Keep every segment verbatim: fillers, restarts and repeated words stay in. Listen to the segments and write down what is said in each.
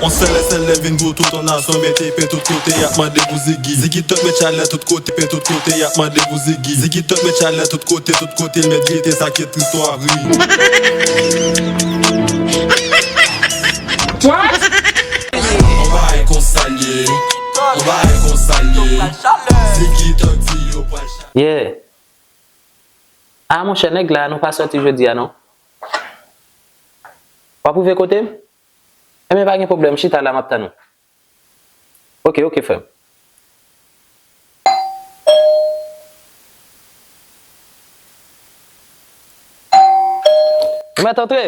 On sèl lè, sèl lè vin pou tout on nasyon mete pen tout kote, y ap mande pou Ziggy. Ziggy Talk met chalè tout kote, pen tout kote, y ap mande pou Ziggy. Ziggy Talk met chalè tout kote, tout kote, l met gete sa ke tristwa ri. What? On bagay konsa l ye, on bagay konsa l ye. Ziggy Talk di yo pral chalè. Yeah. Ah, monchè, nèg la, nou pa sòti jodi a, non. W ap rive kote m? Enben, pa gen pwoblèm, chita la, m ap tann ou. Oke, oke, frè m. Ou mèt antre.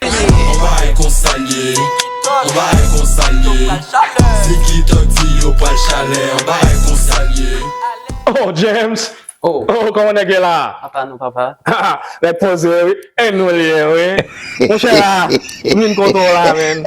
On bagay konsa l ye, on bagay konsa l ye. Ziggy Talk di yo pral chalè, on bagay konsa l ye. Oh, James! Oh. Oh, kòman nèg ye la? Apa nou, papa? Nèg poze, wi. E nou l ye, wi. Monchè, la, m vin kote w la, menm.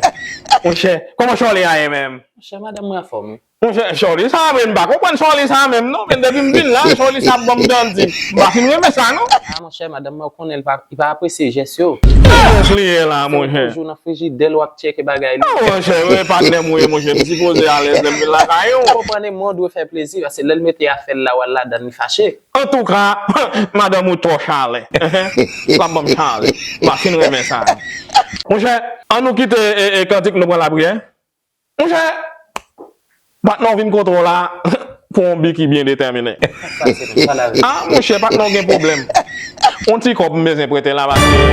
Monchè, kòman Charlie a ye menm? Monchè, madanm mwen anfòm, wi. Monchè, Charlie sa, men m pa konprann Charlie sa menm, non. Men depi m vin la, Charlie sa ap ban m danti. M pa fin renmen sa, non. Ah, monchè, madanm mwen, ou konnen, li pa, li pa apresye jès yo. Ki jès li ye la, monchè? Toujou nan frijidè l w ap tcheke bagay li. Ah, monchè, wi, patnè m ou ye, monchè. M sipoze alèz lè m vin lakay ou. Ou konprann, e mwen ou dwe fè plezi, paske lè l mete afè l la, w al ladan l, li fache. Antouka, madanm ou twò chalè. L ap ban m chalè. M pa fin renmen sa. Monchè, ann nou kite, e, e, kantik nou pran lapriyè. Monchè, patnè w vin kote w la pou yon bi ki byen detèmine. Ah, monchè, patnè w gen pwoblèm. Yon ti kòb m bezwen prete la paske,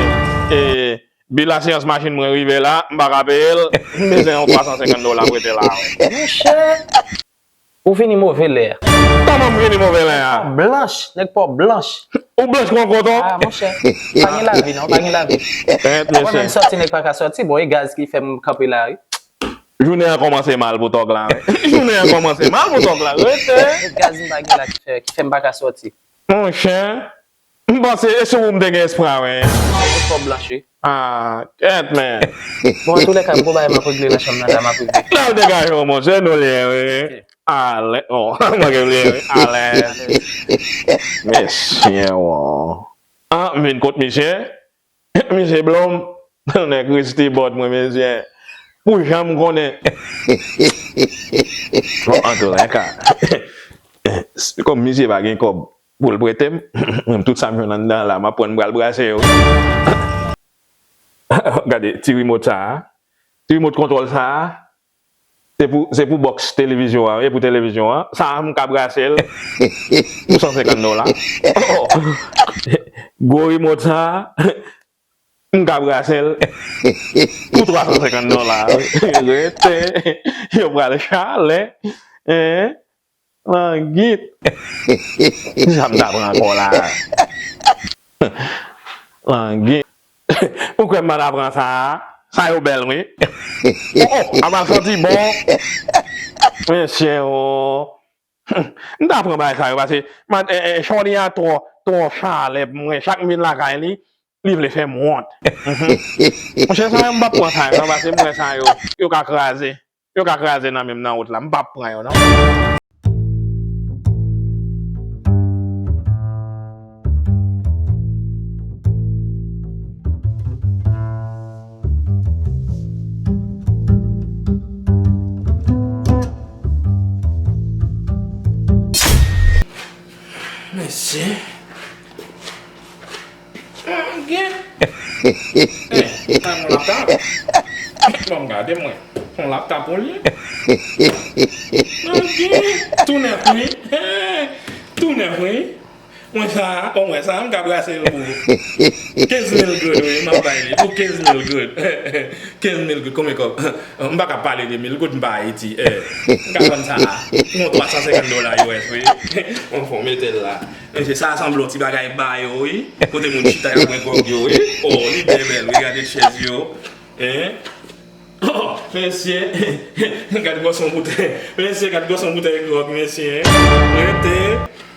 e, bil asirans machin mwen rive la, m pa ka peye l, m bezwen yon twa san senkant dola prete la. Monchè, ou vini move lè a. Kòman m vini move lè a? Blanch, nèg pa w blanch. Ou blanch kon koton? Ah, monchè, pa gen lavi, non, pa gen lavi. Tèt, mesye. Mwen menm sòti, nèg pa ka sòti, bon, e gaz ki fè m kanpe la, wi. Jounen an kòmanse mal pou tòg la, wi. Jounen an kòmanse mal pou tòg la, rete. E gaz m pa gen la ki fè, ki fè m pa ka sòti. Monchè, m panse e sou ou m te gen espwa, wi. Ou twò blanch, wi. Ah, kèt, men. Bon, antoulèka, m gon bagay m ap regle nan chanm nan la, m ap regle. N al degaje w, monchè, nou lye, wi. Ok. Alè, oh, manke m lye, wi. Alè. Mesye, wo. Ah, m vin kot misye. Misye blòm, nèg Christy bòt mwen, mesye. Pou jan m konnen. Bon, antoulèka, kòm misye pa gen kòb pou l prete m, mwen, tout sa m jwenn anndan la, m ap pran, m pral brase yo. Gade, ti remote sa a. Ti remote kontwòl sa a. Se pou, se pou bòks televizyon an, e pou televizyon an. Sa a, m ka brase l pou san senkant dola. Oh! Gwo remote sa a, m ka brase l pou twa san senkant dola. Rete, yo pral chalè. Hein? Langit. Kisa m ta pran ankò la? Langit. Ou kwè m pa ta pran sa a? Sa yo bèl, wi. Oh, oh, a pral santi bon. Mesye, oh. M ta pran bagay sa yo, paske, man, eh, eh, Shorty a twò, twò chalè pou mwen. Chak m vin lakay li, li vle fè m wont. Mhm. Monchè, sa yo, m p ap pran sa yo, non, paske m wè sa yo, yo ka kraze. Yo ka kraze nan men m nan wout la. M p ap pran yo, non. Mesye. Gen. Eh, sa yon laptop? Bon, gade mwen. Yon laptop ou li ye? Gen. Tou nèf, wi. Tou nèf, wi. Mwen sa, bon, mwen sa, m ka brase l pou kenz mil goud, wi, m ap bay li. Pou kenz mil goud. Kenz mil goud, konbyen kòb? M pa ka pale de mil goud, m pa Ayiti. Eh, m ka vann sa pou yon twa san senkant dola U S, wi. Bon, fò mete l la. Mesye, sa sanble yon ti bagay ba yo, wi. Kote moun chita y ap bwè gwòg yo, wi. Oh, li byen bèl, wi. Gade chèz yo. Hein? Oh, mesye. Gade gwòsè yon boutèy. Mesye, gade gwòsè yon boutèy gwòg, mesye. Rete.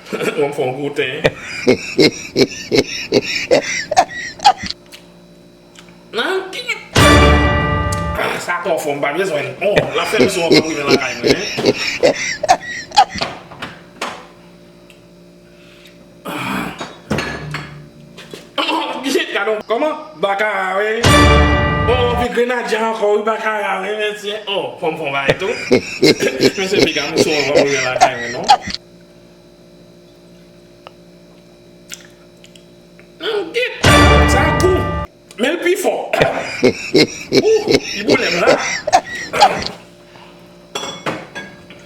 Bon, m fè yon goute. Nan ki... Ah, sa twò fò, m pa bezwen l. Oh, l ap fè m sou anba prive lakay mwen, hein? Gade, kòman? Baka, wi. Oh, pi grenadya ankò, wi, baka la, wi, mesye. Oh, fò m fè yon bagay tou. Mesye, piga m sou yon vòlè lakay mwen, non. Nan git, sa gou. Men l pi fò. Ou, li boule m la.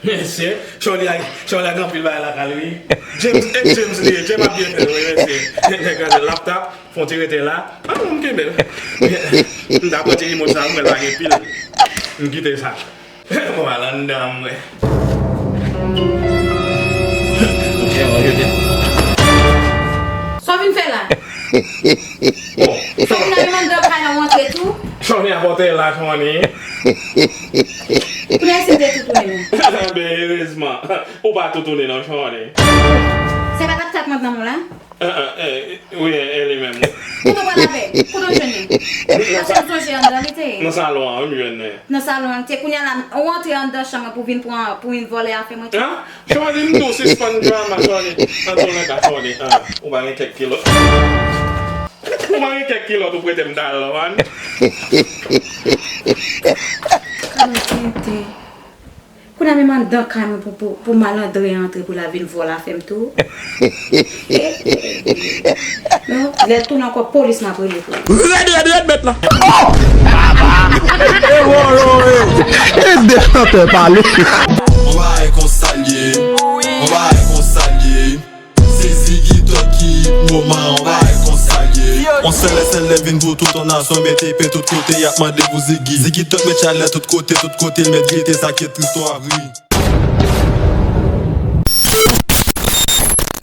Mesye, Shorley a, Shorley a gen anpil bagay lakay li, wi. James, e James li ye, James ap byen fè l, wi, mesye. Nèg gade laptop, fè yon ti rete la. Ah, non, m kenbe l. M ta pran ti remote sa, m wè l pa gen pil. M kite sa. Bon, al anndan an, mwen. Ok, mwen jete. Sa w vin fè la? Bon, Sa w vin nan menm anndan kay la, w antre tou? Shorley a pote la, Shorley. Kounye a si m te tou tounen non. Ben, erezman, ou pa tou tounen non, Shorley. Se pa t ap tat mwen nan mwen la? Ah, ah, eh, wi, eh, eh, li menm. Kote w pral avè l? Kote w jwenn li? Paske m sonje anndan li te ye. Nan salon an, wi, m jwenn li. Nan salon an, li te. Kounye a la, ou antre anndan chanm mwen pou vin pran, pou vin vòlè afè mwen tou? Ah, Shorley, m di w sispann drama, Shorley. Antouleka, Shorley, ah, ou pa gen kèk kilòt. Ou pa gen kèk kilòt ou prete m talè, man. Kòman tenten. Kounye a menm anndan kay mwen pou, pou, pou malandren antre pou l al vin vòlè afè m tou. Non, lè l tounen ankò, polis m ap rele pou li. Rèd, rèd, rèd, mèt la. Oh! Baba! E wòlò, e! E de chantè pale. On va réconcilier. On va réconcilier. Se Ziggy Top ki hit moman, on va réconcilier. On sèl, sèl lè vin pou tout on nasyon, mete pen tout kote, y ap mande pou Ziggy. Ziggy Top met chalè tout kote, tout kote, l met gete, sa ki tris twò ap ri.